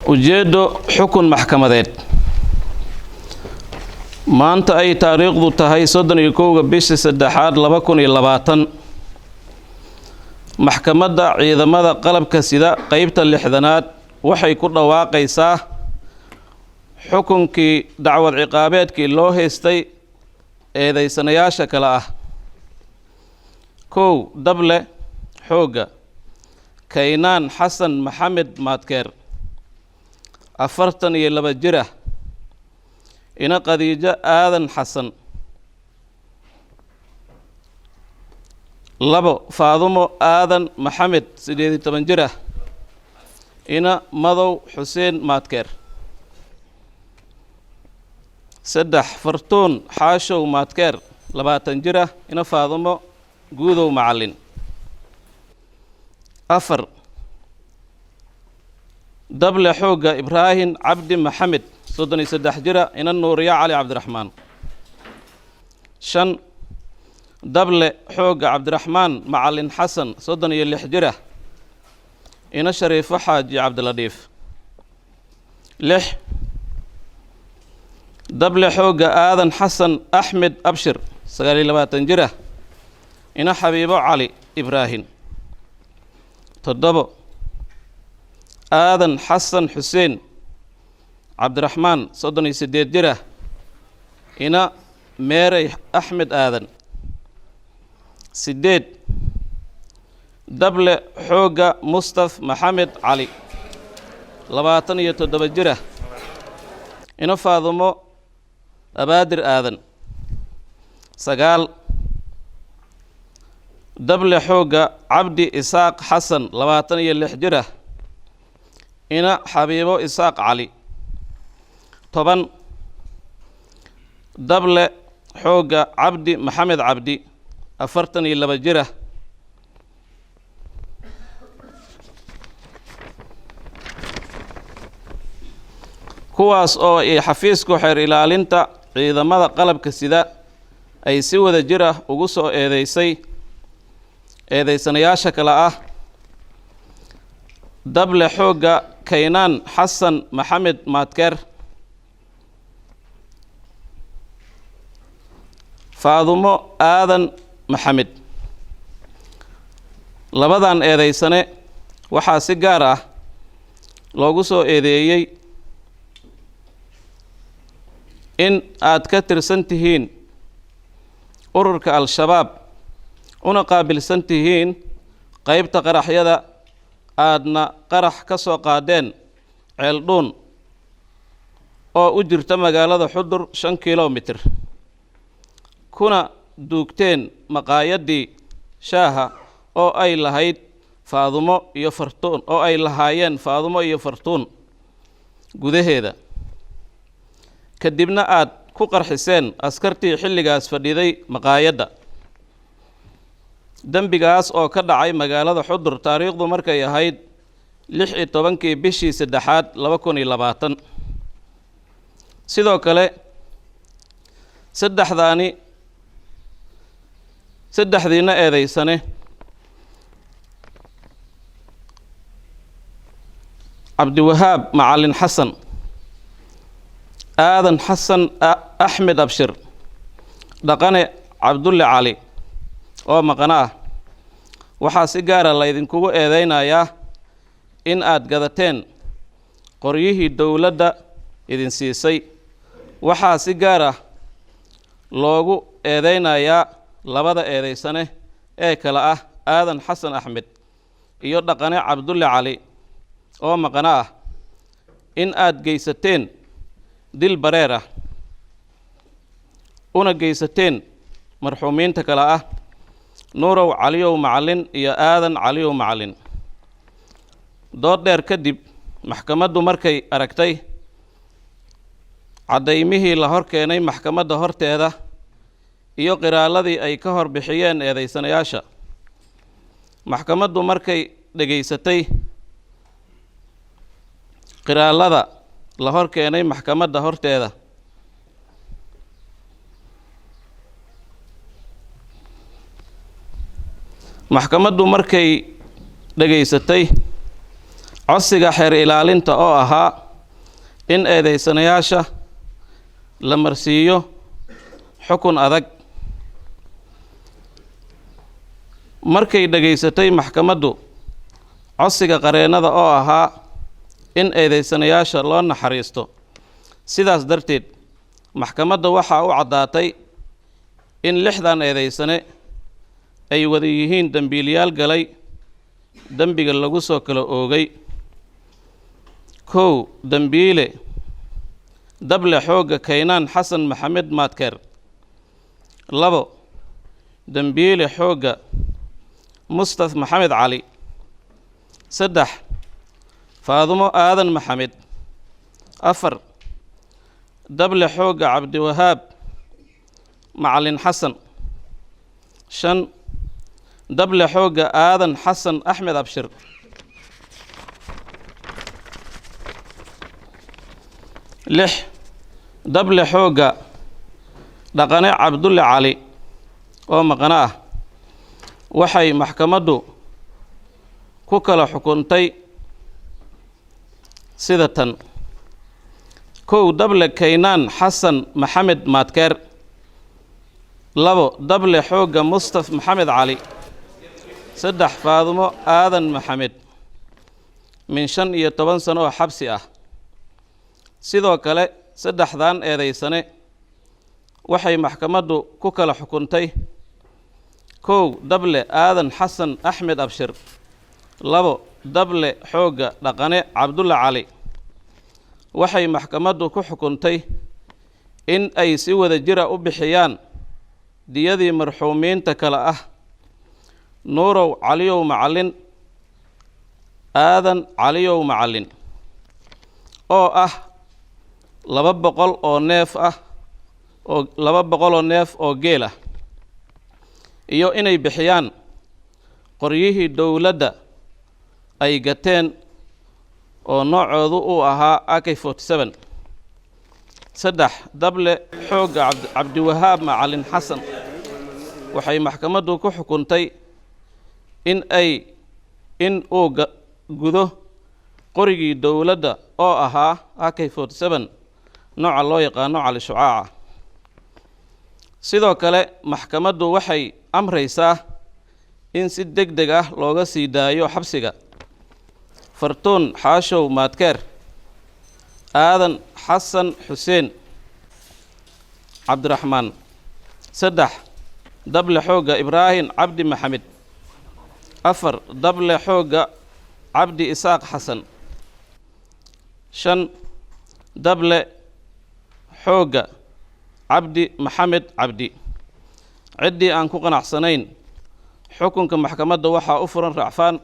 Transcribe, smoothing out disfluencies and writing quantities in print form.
Ujeeddo: xukun maxkamadeed. Maanta ay taariikhdu tahay 31-ka bishii saddexaad 2020, Maxkamadda Ciidamada Qalabka Sida, qeybta 60aad, waxay ku dhawaaqaysaa xukunkii dacwad ciqaabeedkii loo haystay eedeysanayaasha kale ah: 1, dable xoogga Kaynaan Xasan Maxamed Maadkeer, 42 jir ah, ina Khadiijo Aadan Xasan. 2, Faadumo Aadan Maxamed, 18 jir ah, ina Madow Xuseen Maadkeer. 3, Fartuun Xaashow Maadkeer, 20 jir ah, ina Faadumo Guudow Macallin. 4, dable xoogga Ibraahim Cabdi Maxamed, 33 jira, ina Nuuriya Cali Cabdiraxmaan. 5, dable xoogga Cabdiraxmaan Macalin Xasan, 36 jira, ina Shariifo Xaaji Cabdiladhiif. 6, dable xoogga Aadan Xasan Axmed Abshir, 29 jira, ina Xabiibo Cali Ibraahim. 7, Aadan Xasan Xuseen Cabdiraxmaan, 38 jira, ina Meerey Axmed Aadan. 8, dable xoogga Mustaf Maxamed Cali, 27 jira, ina Faadumo Abaadir Aadan. 9, dable xoogga Cabdi Isaaq Xasan, 26 jira, ina Xabiibo Isaaq Cali. 10, dable xoogga Cabdi Maxamed Cabdi, 42 jira. Kuwaas oo ay xafiisku xeer ilaalinta ciidamada qalabka sida ay si wada jir ah ugu soo eedeysay eedeysanayaasha kale ah: dable xoogga Kaynaan Xasan Maxamed Maadkeer, Faadumo Aadan Maxamed. Labadan eedeysane waxaa si gaar ah loogu soo eedeeyey in aad ka tirsan tihiin ururka Al-Shabaab, una qaabilsan tihiin qeybta qaraxyada, aadna qarax ka soo qaadeen Ceeldhuun oo u jirta magaalada Xudur 5 kilomitir, kuna duugteen maqaayaddii shaaha oo ay lahayd Faadumo iyo Fartuun, oo ay lahaayeen Faadumo iyo Fartuun gudaheeda, kadibna aad ku qarxiseen askartii xilligaas fadhiday maqaayadda. Dembigaas oo ka dhacay magaalada Xudur, taariikhdu markay ahayd 16-kii bishii saddexaad 2020. Sidoo kale, saddexdaani saddexdiina eedeysane Cabdiwahaab Macalin Xasan, Aadan Xasan Axmed Abshir, Dhaqane Cabdulle Cali oo maqano ah, waxaa si gaara laydinkugu eedeynayaa in aad gadateen qoryihii dowladda idin siisay. Waxaa si gaar ah loogu eedeynayaa labada eedeysane ee kale ah Aadan Xasan Axmed iyo Dhaqane Cabdulle Cali oo maqano ah in aad geysateen dil bareer ah, una geysateen marxuumiinta kale ah Nuurow Caliyow Macallin iyo Aadan Caliyow Macallin. Dood dheer kadib, maxkamaddu markay aragtay caddaymihii la hor keenay maxkamadda horteeda iyo qiraaladii ay ka hor bixiyeen eedeysanayaasha, maxkamaddu markay dhegaysatay qiraalada la hor keenay maxkamadda horteeda, maxkamaddu markay dhegaysatay Codsiga xeer ilaalinta oo ahaa in eedeysanayaasha la marsiiyo xukun adag. Markay dhegaysatay maxkamaddu codsiga qareennada oo ahaa in eedeysanayaasha loo naxariisto, sidaas darteed maxkamadda waxaa u caddaatay in 6dan eedeysane ay wada yihiin dembiilayaal galay dembiga lagu soo kala oogay. 1, dembiile dable xoogga Kaynaan Xasan Maxamed Maadkeer. 2, dembiile xoogga Mustaf Maxamed Cali. 3, Faadumo Aadan Maxamed. 4, dable xoogga Cabdiwahaab Macalin Xasan. 5, dable xoogga Aadan Xasan Axmed Abshir. 6, dable xoogga Dhaqane Cabdulle Cali oo maqano ah. Waxay maxkamaddu ku kala xukuntay sida tan: 1, dable Kaynaan Xasan Maxamed Maadkeer. 2, dable xoogga Mustaf Maxamed Cali. 3, Faadumo Aadan Maxamed, min 15 sano oo xabsi ah. Sidoo kale 3dan eedeysane waxay maxkamaddu ku kala xukuntay: 1, dable Aadan Xasan Axmed Abshir. 2, dable xoogga Dhaqane Cabdulle Cali. Waxay maxkamaddu ku xukuntay in ay si wada jira u bixiyaan diyadii marxuumiinta kale ah Nuurow Caliyow Macallin, Aadan Caliyow Macallin, oo ah 200 oo neef ah, oo 200 oo neef oo geel ah, iyo inay bixiyaan qoryihii dowladda ay gateen oo noocoodu uu ahaa AK 47. 3, dable xoogga Cabdiwahaab Macalin Xasan. Waxay maxkamaddu ku xukuntay in uu gudo qorigii dowladda oo ahaa AK 47 nooca loo yaqaano Cali Shucaaca. Sidoo kale maxkamaddu waxay amraysaa in si deg deg ah looga sii daayo xabsiga Fartuun Xaashow Maadkeer, Aadan Xasan Xuseen Cabdiraxmaan. 3, dable xoogga Ibraahim Cabdi Maxamed. 4, dable xoogga Cabdi Isaaq Xasan. 5, dable xoogga Cabdi Maxamed Cabdi. Ciddii aan ku qanacsanayn xukunka maxkamadda waxaa u furan racfaan.